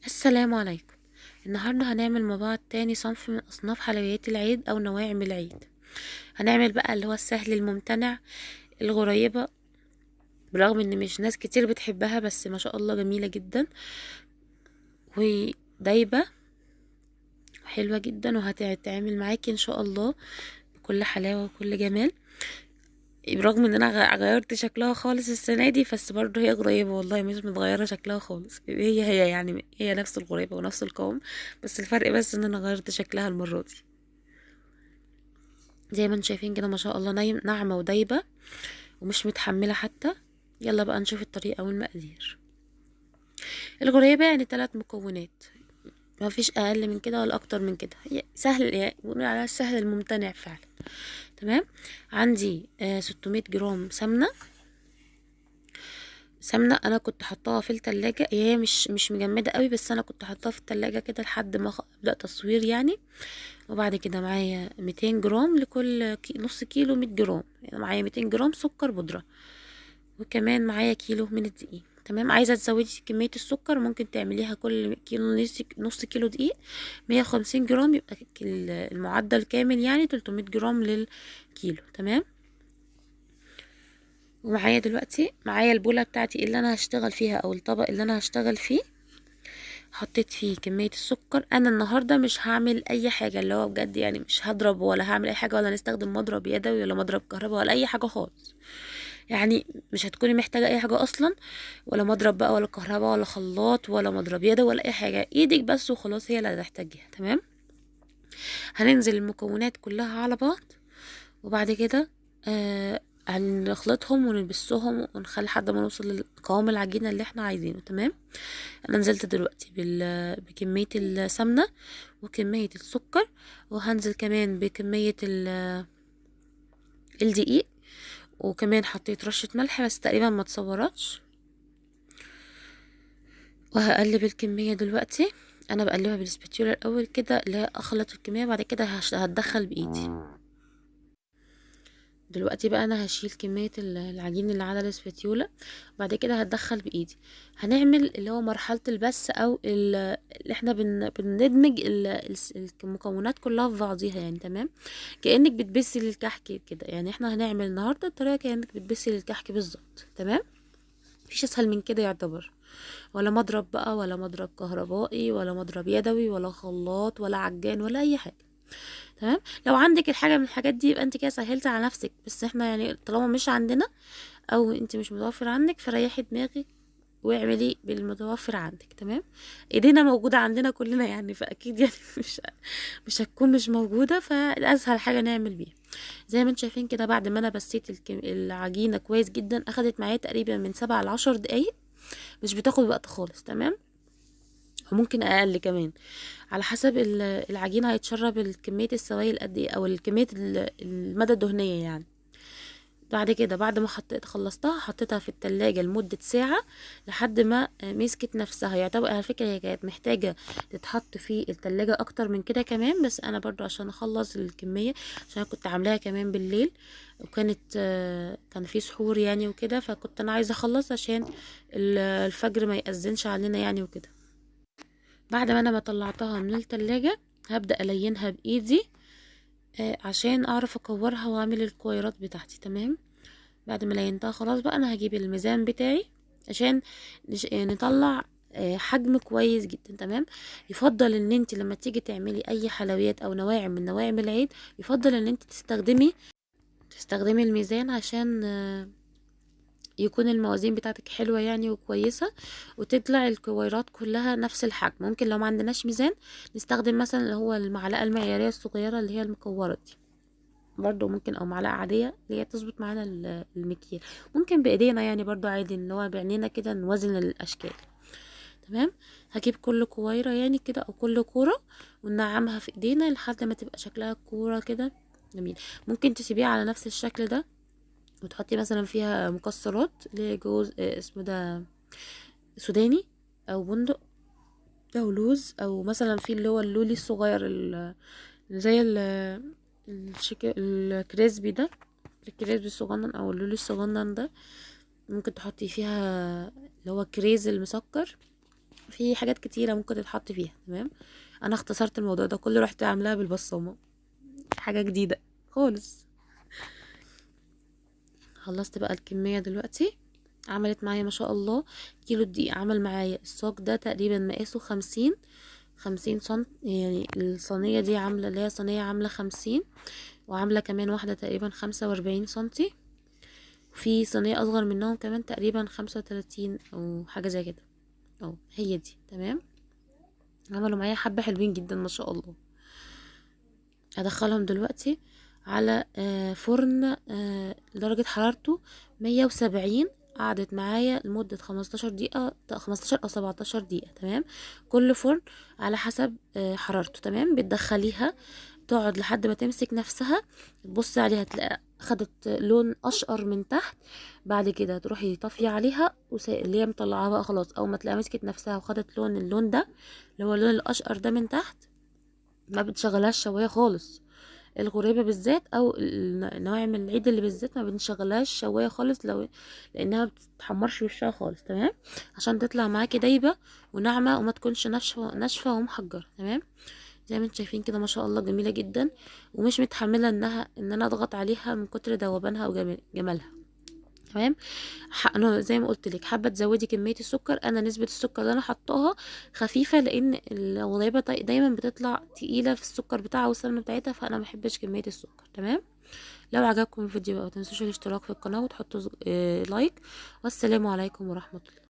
السلام عليكم. النهاردة هنعمل مع بعض تاني صنف من أصناف حلويات العيد أو نواعم العيد. هنعمل بقى اللي هو السهل الممتنع، الغريبة، برغم ان مش ناس كتير بتحبها، بس ما شاء الله جميلة جدا ودايبة وحلوة جدا، وهتتعمل معاكي ان شاء الله بكل حلاوة وكل جمال. برغم ان انا غيرت شكلها خالص السنة دي، بس برضه هي غريبة والله، مش متغيرة شكلها خالص، هي هي يعني هي نفس الغريبة ونفس القوام، بس الفرق بس ان انا غيرت شكلها المرة دي. زي ما انتم شايفين كده ما شاء الله ناعمة ودايبة ومش متحملة حتى. يلا بقى نشوف الطريقة والمقادير. الغريبة يعني 3 مكونات، ما فيش اقل من كده ولا اكتر من كده، هي سهل يعني، بنقول عليها السهل الممتنع فعلا. تمام. عندي 600 جرام سمنة. سمنة انا كنت حطاها في التلاجة، هي مش مجمدة قوي، بس انا كنت حطاها في التلاجة كده لحد ما ابدأ تصوير يعني. وبعد كده معايا 200 جرام لكل نص كيلو، 100 جرام، يعني معايا 200 جرام سكر بودرة، وكمان معايا كيلو من الدقيق. تمام. عايزة تزودي كمية السكر ممكن تعمليها كل كيلو نص كيلو دقيق 150 جرام، يبقى المعدل كامل يعني 300 جرام للكيلو. تمام. ومعايا دلوقتي البولة بتاعتي اللي انا هشتغل فيها او الطبق اللي انا هشتغل فيه، حطيت فيه كمية السكر. انا النهاردة مش هعمل اي حاجة اللي هو بجد يعني، مش هضرب ولا هعمل اي حاجة، ولا نستخدم مضرب يدوي ولا مضرب كهرباء ولا اي حاجة خالص، يعني مش هتكوني محتاجة اي حاجة اصلا، ولا مضرب بقى ولا كهرباء ولا خلاط ولا مضرب يدوي ولا اي حاجة، ايدك بس وخلاص هي اللي هتحتاجيها. تمام. هننزل المكونات كلها على بعض، وبعد كده هنخلطهم ونبسهم ونخلي لحد ما نوصل لقوام العجينة اللي احنا عايزينه. تمام. انا نزلت دلوقتي بكمية السمنة وكمية السكر، وهنزل كمان بكمية الدقيق، وكمان حطيت رشة ملح بس تقريبا ما اتصورتش. وهقلب الكمية دلوقتي، انا بقلبها بالسباتيولا الاول كده لا اخلط الكمية، بعد كده هتدخل بايدي. دلوقتي بقى انا هشيل كمية العجين اللي على الاسباتيولا، بعد كده هتدخل بايدي. هنعمل اللي هو مرحلة البس، او اللي احنا بندمج المكونات كلها في بعضيها يعني. تمام. كأنك بتبسي للكحك كده يعني، احنا هنعمل النهارده الطريقة كأنك بتبسي للكحك بالظبط. تمام. مفيش اسهل من كده يعتبر، ولا مضرب بقى ولا مضرب كهربائي ولا مضرب يدوي ولا خلاط ولا عجان ولا اي حاجة. تمام. لو عندك الحاجة من الحاجات دي يبقى انت كده سهلت على نفسك، بس احنا يعني طالما مش عندنا او انت مش متوفر عندك، فريحي دماغك واعملي بالمتوفر عندك. تمام. ايدينا موجودة عندنا كلنا يعني، فاكيد يعني مش هتكون مش موجودة، فاسهل حاجة نعمل بيها. زي ما انتم شايفين كده بعد ما انا بسيت العجينة كويس جدا، اخدت معايا تقريبا من 7 ل10 دقايق، مش بتاخد وقت خالص. تمام. وممكن اقل كمان على حسب العجينة هيتشرب كمية السوائل قد ايه، او كمية المادة الدهنية يعني. بعد كده بعد ما خلصتها حطيتها في التلاجة لمدة ساعة لحد ما مسكت نفسها. يعتبر على فكرة هي كانت محتاجة تتحط في التلاجة اكتر من كده كمان، بس انا برضو عشان اخلص الكمية، عشان كنت عاملاها كمان بالليل، كان في سحور يعني وكده، فكنت انا عايزة اخلص عشان الفجر ما يأذنش علينا يعني وكده. بعد ما انا ما طلعتها من التلاجة هبدأ ألينها بإيدي، عشان أعرف أكورها وأعمل الكويرات بتاعتي. تمام. بعد ما لينتها خلاص بقى أنا هجيب الميزان بتاعي عشان نطلع حجم كويس جدا. تمام. يفضل ان انت لما تيجي تعملي اي حلويات او نواعم من نواعم العيد، يفضل ان انت تستخدمي الميزان عشان يكون الموازين بتاعتك حلوة يعني وكويسة، وتطلع الكويرات كلها نفس الحجم. ممكن لو ما عندناش ميزان نستخدم مثلا اللي هو المعلقة المعيارية الصغيرة اللي هي المكورة دي برضو ممكن، او معلقة عادية اللي هي تظبط معانا المكيال، ممكن بايدينا يعني برضو عادي ان هو بعينينا كده نوزن الاشكال. تمام. هجيب كل كويرة يعني كده او كل كورة وننعمها في ايدينا لحد ما تبقى شكلها كورة كده جميل. ممكن تسيبيها على نفس الشكل ده وتحطي مثلا فيها مكسرات اللي هي جوز، اسمه ده سوداني او بندق او لوز، او مثلا في اللي هو اللولي الصغير زي الكريسبي ده، الكريسبي الصغنن او اللولي الصغنن ده، ممكن تحطي فيها اللي هو كريز المسكر. في حاجات كتيرة ممكن تتحط فيها. تمام، انا اختصرت الموضوع ده كله، رحت عاملاها بالبصامه، حاجة جديدة خالص. خلصت بقى الكمية دلوقتي، عملت معايا ما شاء الله كيلو الدقيق، عمل معايا الصاج ده تقريبا مقاسه 50 سنت، يعني الصينية دي عاملة اللي هي صينية عاملة 50، وعاملة كمان واحدة تقريبا 45 سنتي، في صينية أصغر منهم كمان تقريبا 35 أو حاجة زي كده، أو هي دي. تمام، عملوا معايا حبة حلوين جدا ما شاء الله. هدخلهم دلوقتي على فرن درجة حرارته 170، قعدت معايا لمدة 15 دقيقة، 15 أو 17 دقيقة. تمام، كل فرن على حسب حرارته. تمام، بتدخليها تقعد لحد ما تمسك نفسها، تبصي عليها تلاقي خدت لون أشقر من تحت، بعد كده تروحي طافية عليها اللي هي مطلعاها بقى خلاص، أول ما تلاقيها مسكت نفسها وخدت اللون ده اللي هو اللون الأشقر ده من تحت، ما بتشغلهاش شواية خالص. الغريبة بالذات او النواعم من العيد اللي بالذات ما بنشغلهاش شواية خالص، لانها ما بتتحمرش وشها خالص. تمام، عشان تطلع معاكي دايبة وناعمة وما تكونش ناشفة ومحجرة. تمام، زي ما انتم شايفين كده ما شاء الله جميلة جدا، ومش متحملة ان انا اضغط عليها من كتر ذوبانها وجمالها. تمام، انا زي ما قلت لك حابة تزودي كمية السكر، انا نسبه السكر اللي انا حطاها خفيفة لان الغريبة دايما بتطلع تقيلة في السكر بتاعها والسمنه بتاعتها، فانا ما بحبش كمية السكر. تمام، لو عجبكم الفيديو بقى ما تنسوش الاشتراك في القناة وتحطوا لايك، والسلام عليكم ورحمة الله.